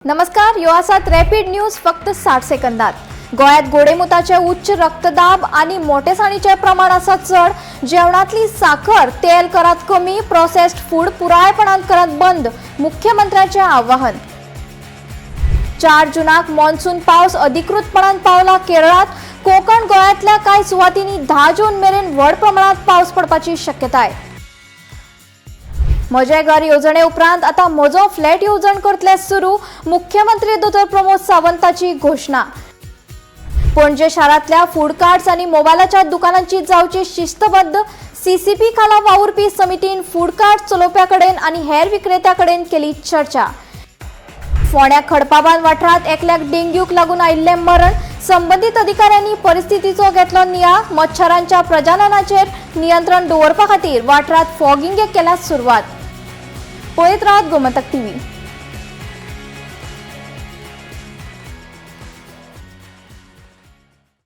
नमस्कार, ह्यो आसात रॅपीड न्यूज फक्त 60 सेकंदात. गोंयांत गोडेमुताचे, उच्च रक्तदाब आनी मोटेसाणीचें प्रमाण आसा चड. जेवणांतली साखर, तेल करात कमी, प्रोसेस्ड फूड पुरायपणान करात बंद, मुख्यमंत्र्याचें आवाहन. 4 जुनाक मॉन्सून पावस अधिकृतपणान पावला केरळात. कोकण, गोंयांतल्या कांय सुवातींनी 10 जून मेरेन व्हड प्रमाणात पावस पडपाची शक्यताय. म्हजें घर येवजणे उपरांत आतां म्हजो फ्लॅट येवजण करतले सुरू, मुख्यमंत्री दोतोर प्रमोद सावंताची घोशणा. पणजे शारांतल्या फूड कार्ट्स आनी मोबायलाच्या दुकानांची जावची शिस्तबद्ध. सीसीपी खाला वावुरपी समितीन फूड कार्ट चलोवप्या कडेन आनी हेर विक्रेत्या कडेन केली चर्चा. फोंड्या खडपाबांद वाठारांत एकल्याक डेंग्यूक लागून आयिल्लें मरण. संबंदीत अधिकाऱ्यांनी परिस्थितीचो घेतलो नियाळ. मच्छरांच्या प्रजननाचेर नियंत्रण दवरपा खातीर वाठारांत फॉगिंगेक केल्या सुरवात. पळयत राहात गोमंतक टीव्ही.